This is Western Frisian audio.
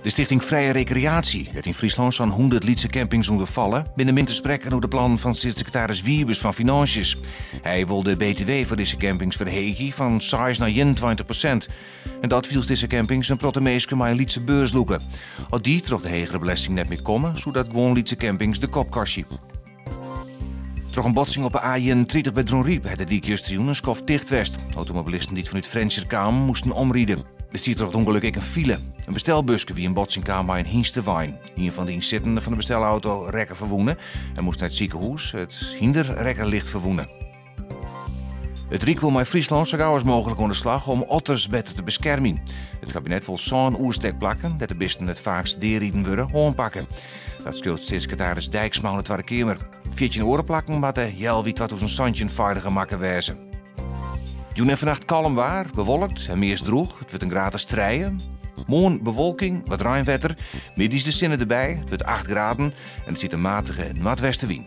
De Stichting Vrije Recreatie, dêr't yn Fryslân sa'n 100 lytse campings ûnder falle, binne min te sprekken oer de plannen fan steatssekretaris Wiebes fan Finânsjes. Hy wol de BTW foar dizze campings ferheegje fan 6 nei 21%. En dat wylst dizze campings in protte minsken mei in lytse beurs lûke. As dy troch de hegere belesting net mear komme, soe dat guon lytse campings de kop kostje. Troch in botsing op de A31 by Dronryp hat de dyk justerjûn in skoft ticht west. Automobilisten dy't fanút Frjentsjer kamen, moasten omride. Der stie troch it ûngelok ek in file. In bestelbuske wie yn botsing kaam mei in hynstewein. Ien fan de ynsittenden fan de bestelauto rekke ferwûne en moast nei it sikehûs. It hynder rekke licht ferwûne. It Ryk wol mei Fryslân sa gau as mooglik oan de slach om otters better te beskermjen. It kabinet wol sân oerstekplakken, dêr't de bisten it faakst deariden wurde, oanpakke. Dat skriuwt steatssekretaris Dijksma oan de Twadde Keamer. 14 oare plakken moatte healwei 2017 feiliger makke wêze. Jûn en fannacht kalm waar, bewolkt en meast drûch. It wurdt in graad as trije. Moarn bewolking, wat reinwetter. Middeis de sinne derby. It wurdt 8 graden en der stiet in matige noardwestewyn.